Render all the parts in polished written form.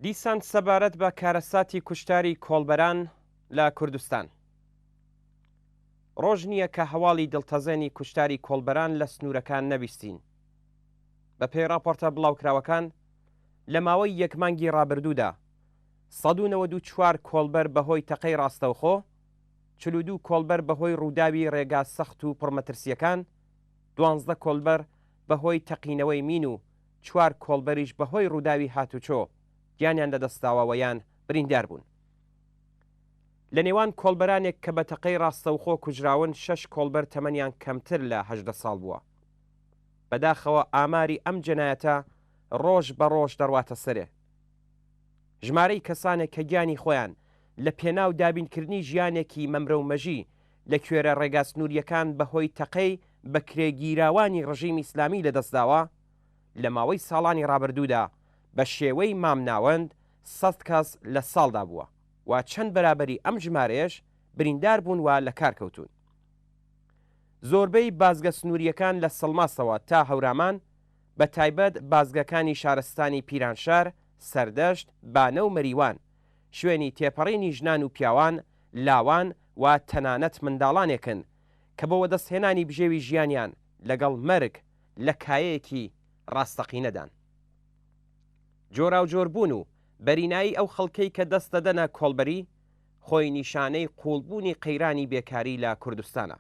دیسان سەبارەت بە کارەساتی کوشتاری کۆڵبەران لە کوردستان. ڕۆژ نییە کە هەواڵی دڵتەزێنی کوشتاری کۆڵبەران لە سنوورەکان نەبیستین. بە پێی ڕاپۆرتە بڵاوکراوەکان، لە ماوەی یەک مانگی ڕابردوودا 194 کۆڵبەر بەهۆی تەقەی ڕاستەوخۆ، 42 کۆڵبەر بەهۆی ڕووداوی ڕێگا سەخت و پڕمەترسییەکان، دوانزدە کۆڵبەر بەهۆی تەقینەوەی مین و چوار کۆڵبەریش بەهۆی ڕووداوی هاتوچۆ گیانیان لەدەستداوە وە یان بریندار بوون. لە نێوان کۆڵبەرانێک کە بە تەقەی ڕاستەوخۆ کوژراون شەش کۆڵبەر تەمەنیان کەمتر لە 18 ساڵ بووە. بەداخەوە ئاماری ئەم جەنایەتە ڕۆژ بە ڕۆژ دەڕواتە سەرێ. ژمارەی کەسانێک کە گیانی خۆیان لە پێناو دابینکردنی ژیانێکی مەمرەومەژی لە کوێرە ڕێگا سنوورییەکان بەهۆی تەقەی بەکرێگیراوانی ڕژیمی ئیسلامی لەدەستداوە، لە ماوەی ساڵانی ڕابردوودا بە شێوەی مامناوەند سەد کەس لە ساڵدا بووە و چەند بەرابەری ئەم ژمارەیەش بریندار بوون و لە کار کەوتوون. زۆربەی بازگە سنوورییەکان لە سەڵماسەوە تا هەورامان، بە تایبەت بازگەکانی شارستانی پیرانشار، سەردەشت، بانە و مەریوان، شوێنی تێپەڕینی ژنان و پیاوان، لاوان و تەنانەت منداڵانێکن کە بۆ وەدەستهێنانی بژێوی ژیانیان لەگەڵ مەرگ لە کایەیەکی ڕاستەقینەدان. جۆراوجۆربوون و بەرینایی ئەو خەڵکەی کە دەست دەدەنە کۆڵبەری، خۆی نیشانەی قووڵبوونی قەیرانی بێکاری لە کوردستانە.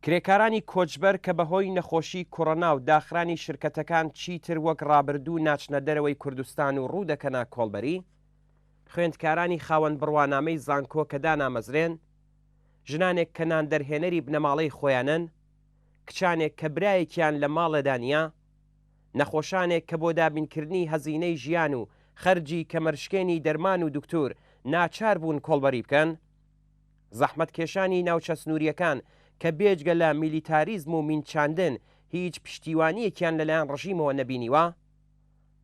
کرێکارانی کۆچبەر کە بەهۆی نەخۆشی کۆڕۆنا و داخرانی شرکەتەکان چیتر وەک ڕابردوو ناچنە دەرەوەی کوردستان و ڕوو دەکەنە کۆڵبەری، خوێندکارانی خاوەن بڕوانامەی زانکۆ کە دانامەزرێن، ژنانێک کە ناندەرهێنەری بنەماڵەی خۆیانن، کچانێک کە برایەکیان لە ماڵێدا نییە، نەخۆشانێک کە بۆ دابینکردنی هەزینەی ژیان و خەرجی کەمەرشکێنی دەرمان و دوکتور ناچار بوون کۆڵبەری بکەن، زەحمەتکێشانی ناوچە سنوورییەکان کە بێجگە لە میلیتاریزم و مینچاندن هیچ پشتیوانییەکیان لەلایەن ڕژیمەوە نەبینیوە،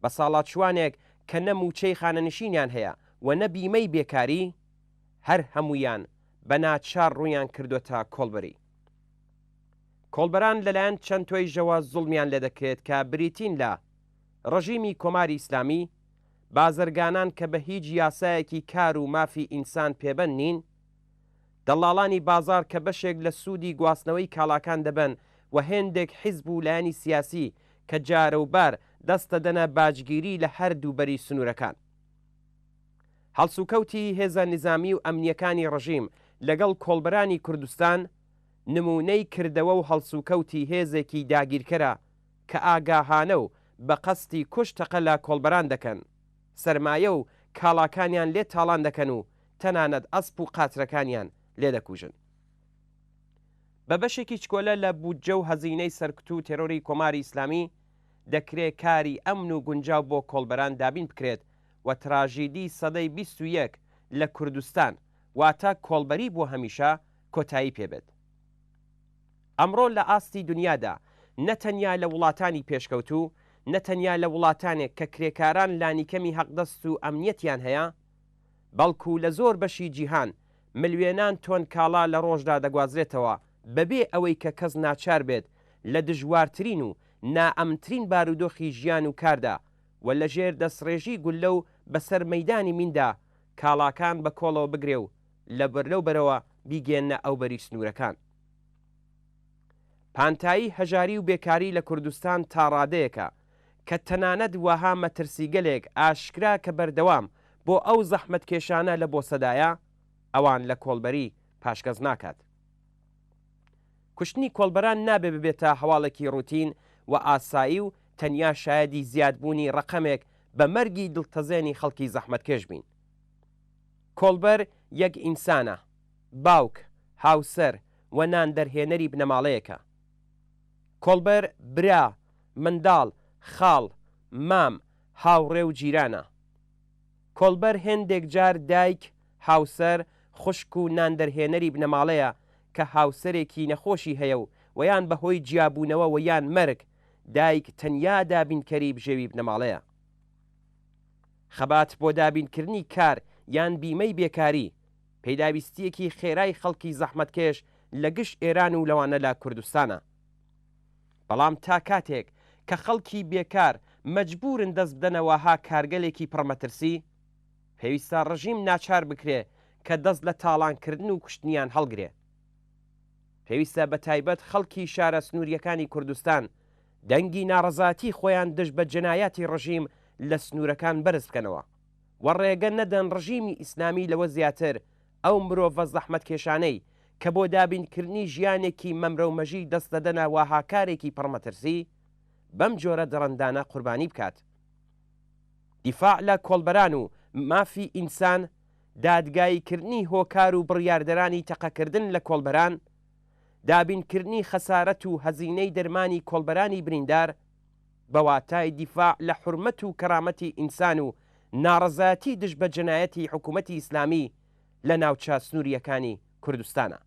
بەساڵاچووانێک کە نە مووچەی خانەنشینیان هەیە و نە بیمەی بێکاری، هەر هەموویان بە ناچار ڕوویان کردۆتە کۆڵبەری. کۆڵبەران لەلایەن چەند توێژەوە زوڵمیان لێدەکرێت کە بریتین لە، ڕژیمی کۆماری ئیسلامی، بازرگانان کە بە هیچ یاسایەکی کار و مافی ئینسان پێبەند نین، دەڵاڵانی بازاڕ کە بەشێک لە سوودی گواستنەوەی کاڵاکان دەبەن و هێندێک حیزب و لایەنی سیاسی کە جارەوبار دەست دەدەنە باجگیری لە هەردوو بەری سنوورەکان. هەڵسوکەوتی هێزە نیزامی و ئەمنییەکانی ڕژیم لەگەڵ کۆڵبەرانی کوردستان نموونەی کردەوە و هەڵسوکەوتی هێزێکی داگیرکەرە کە ئاگاهانە و بە قەستی کوشت تەقە لە کۆڵبەران دەکەن، سەرمایە و کاڵاکانیان لێ تاڵان دەکەن و تەنانەت ئەسپ و قاترەکانیان لێ دەکوژن. بە بەشێکی چکۆلە لە بودجە و هەزینەی سەرکوت و تێرۆری کۆماری ئیسلامی، دەکرێ کاری ئەمن و گونجاو بۆ کۆڵبەران دابین بکرێت و تراژیدی سەدەی 21 لە کوردستان، واتە کۆڵبەری بۆ هەمیشە کۆتایی پێ بێت. ئەمڕۆ لە ئاستی دنیادا نە تەنیا لە وڵاتانی پێشکەوتوو، نە تەنیا لە وڵاتانێک کە کرێکاران لانیکەمی هەقدەست و ئەمنیەتیان هەیە، بەڵکوو لە زۆر بەشی جیهان ملوێنان تۆن کاڵا لە ڕۆژدا دەگوازرێتەوە بەبێ ئەوەی کە کەس ناچار بێت لە دژوارترین و نائەمنترین بارودۆخی ژیان و کاردا و لە ژێر دەستڕێژی گوللە و بەسەر مەیدانی میندا کاڵاکان بە کۆڵەوە بگرێ و لەبەرلەو بەرەوە بیگەیەننە ئەوبەری سنوورەکان. پانتایی هەژاری و بێکاری لە کوردستان تا ڕادەیەکە کە تەنانەت وەها مەترسیگەلێک ئاشکرا کە بەردەوام بۆ ئەو زەحمەتکێشانە لە بۆسەدایە، ئەوان لە کۆڵبەری پاشگەز ناکات. کوشتنی کۆڵبەران نابێ ببێتە هەواڵێکی ڕوتین و ئاسایی و تەنیا شایەدی زیادبوونی ڕەقەمێک بە مەرگی دڵتەزێنی خەڵکی زەحمەتکێش بین. کۆڵبەر یەک ئینسانە، باوک، هاوسەر و نان دەرهێنەری بنەماڵەیەکە. کۆڵبەر برا، منداڵ، خاڵ، مام، هاوڕێ و جیرانە. کۆڵبەر هێندێک جار دایک، هاوسەر، خوشک و نان دەرهێنەری بنەماڵەیە کە هاوسەرێکی نەخۆشی هەیە و وە یان بە هۆی جیابوونەوە وە یان مەرگ، دایک تەنیا دابینکەری بژێوی بنەماڵەیە. خەبات بۆ دابینکردنی کار یان بیمەی بێکاری، پیداویستییەکی خێرای خەڵکی زەحمەتکێش لە گشت ئێران و لەوانە لە کوردستانە. بەڵام تا کاتێک کە خەڵکی بێکار مەجبوورن دەست بدەنە وەها کارگەلێکی پڕمەترسی، پێویستە ڕژیم ناچار بکرێ کە دەست لە تاڵانکردن و کوشتنیان هەڵگرێ. پێویستە بە تایبەت خەڵکی شارە سنوورییەکانی کوردستان دەنگی ناڕەزایەتی خۆیان دژ بە جەنایاتی ڕژیم لە سنوورەکان بەرز بکەنەوە و ڕێگە نەدەن ڕژیمی ئیسلامی لەوە زیاتر ئەو مرۆڤە زەحمەتکێشانەی کە بۆ دابینکردنی ژیانێکی مەمرەومەژی دەست دەدەنە وەها کارێکی پڕمەترسی بەم جۆرە دڕندانە قوربانی بکات. دیفاع لە کۆڵبەران و مافی ئینسان، دادگاییکردنی هۆکار و بڕیاردەرانی تەقەکردن لە کۆڵبەران، دابینکردنی خەسارەت و هەزینەی دەرمانی کۆڵبەرانی بریندار، بە واتای دیفاع لە حورمەت و کەرامەتی ئینسان و ناڕەزایەتی دژ بە جەنایەتی حکوومەتی ئیسلامی لە ناوچە سنوورییەکانی کوردستانە.